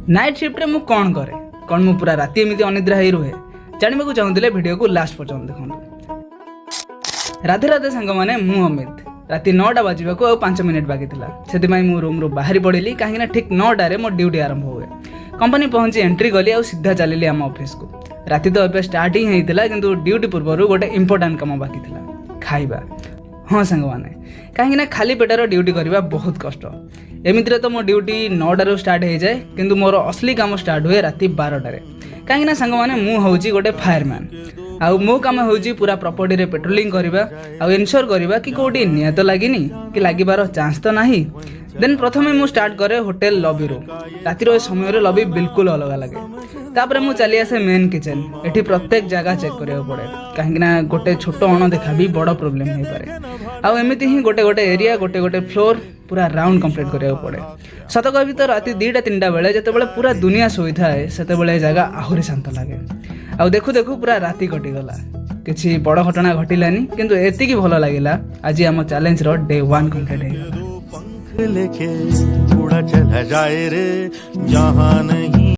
Night ସିଫ୍ଟରେ ମୁଁ କ'ଣ କରେ? କ'ଣ ମୁଁ ପୁରା ରାତି ଏମିତି ଅନିଦ୍ରା ହେଇ ରୁହେ? ଜାଣିବାକୁ ଚାହୁଁଥିଲେ ଭିଡ଼ିଓକୁ ଲାଷ୍ଟ ପର୍ଯ୍ୟନ୍ତ ଦେଖନ୍ତୁ। ରାଧେ ରାଧେ ସାଙ୍ଗମାନେ, ମୁଁ ଅମିତ। ରାତି 9ଟା ବାଜିବାକୁ ଆଉ 5 ମିନିଟ୍ ବାକି ଥିଲା। ସେଥିପାଇଁ ମୁଁ ରୁମ୍ରୁ ବାହାରି ପଡ଼ିଲି, କାହିଁକିନା ଠିକ୍ 9ଟାରେ ମୋ ଡ୍ୟୁଟି ଆରମ୍ଭ ହୁଏ। କମ୍ପାନୀ ପହଞ୍ଚି ଏଣ୍ଟ୍ରି କଲି ଆଉ ସିଧା ଚାଲିଲି ଆମ ଅଫିସକୁ। ରାତି ତ ଏବେ ଷ୍ଟାର୍ଟ ହିଁ ହେଇଥିଲା, କିନ୍ତୁ ଡ୍ୟୁଟି ପୂର୍ବରୁ ଗୋଟେ ଇମ୍ପୋର୍ଟାଣ୍ଟ କାମ ବାକି ଥିଲା, ଖାଇବା। ହଁ ସାଙ୍ଗମାନେ, କାହିଁକିନା ଖାଲି ପେଟର ଡ୍ୟୁଟି କରିବା ବହୁତ କଷ୍ଟ। ଏମିତିରେ ତ ମୋ ଡ୍ୟୁଟି 9ଟାରୁ ଷ୍ଟାର୍ଟ ହେଇଯାଏ, କିନ୍ତୁ ମୋର ଅସଲି କାମ ଷ୍ଟାର୍ଟ ହୁଏ ରାତି 12ଟାରେ। କାହିଁକିନା ସାଙ୍ଗମାନେ, ମୁଁ ହେଉଛି ଗୋଟେ ଫାୟାରମ୍ୟାନ୍ ଆଉ ମୋ କାମ ହେଉଛି ପୁରା ପ୍ରପର୍ଟିରେ ପେଟ୍ରୋଲିଂ କରିବା ଆଉ ଏନ୍ସୋର କରିବା କି କେଉଁଠି ନିଆଁ ତ ଲାଗିନି କି ଲାଗିବାର ଚାନ୍ସ ତ ନାହିଁ। ଦେନ୍ ପ୍ରଥମେ ମୁଁ ଷ୍ଟାର୍ଟ କରେ ହୋଟେଲ ଲବିରୁ। ରାତିର ଏ ସମୟରେ ଲବି ବିଲକୁଲ ଅଲଗା ଲାଗେ। ତାପରେ ମୁଁ ଚାଲି ଆସେ ମେନ୍ କିଚେନ୍। ଏଠି ପ୍ରତ୍ୟେକ ଜାଗା ଚେକ୍ କରିବାକୁ ପଡ଼େ, କାହିଁକିନା ଗୋଟେ ଛୋଟ ଅଣଦେଖା ବି ବଡ଼ ପ୍ରୋବ୍ଲେମ୍ ହେଇପାରେ। ଆଉ ଏମିତି ହିଁ ଗୋଟେ ଗୋଟେ ଏରିଆ, ଗୋଟେ ଗୋଟେ ଫ୍ଲୋର୍ ପୁରା ରାଉଣ୍ଡ କମ୍ପ୍ଲିଟ୍ କରିବାକୁ ପଡ଼େ। ସତ କହିବି ତ, ରାତି 2ଟା 3ଟା ବେଳେ ଯେତେବେଳେ ପୁରା ଦୁନିଆ ଶୋଇଥାଏ, ସେତେବେଳେ ଏ ଜାଗା ଆହୁରି ଶାନ୍ତ ଲାଗେ। ଆଉ ଦେଖୁ ଦେଖୁ ପୁରା ରାତି କଟିଗଲା। କିଛି ବଡ଼ ଘଟଣା ଘଟିଲାନି, କିନ୍ତୁ ଏତିକି ଭଲ ଲାଗିଲା, ଆଜି ଆମ ଚ୍ୟାଲେଞ୍ଜର ଡେ ୱାନ୍ କମ୍ପ୍ଲିଟ୍ ହେଇଗଲା। पंख लेके उड़ा चला जाए रे, जहां नहीं।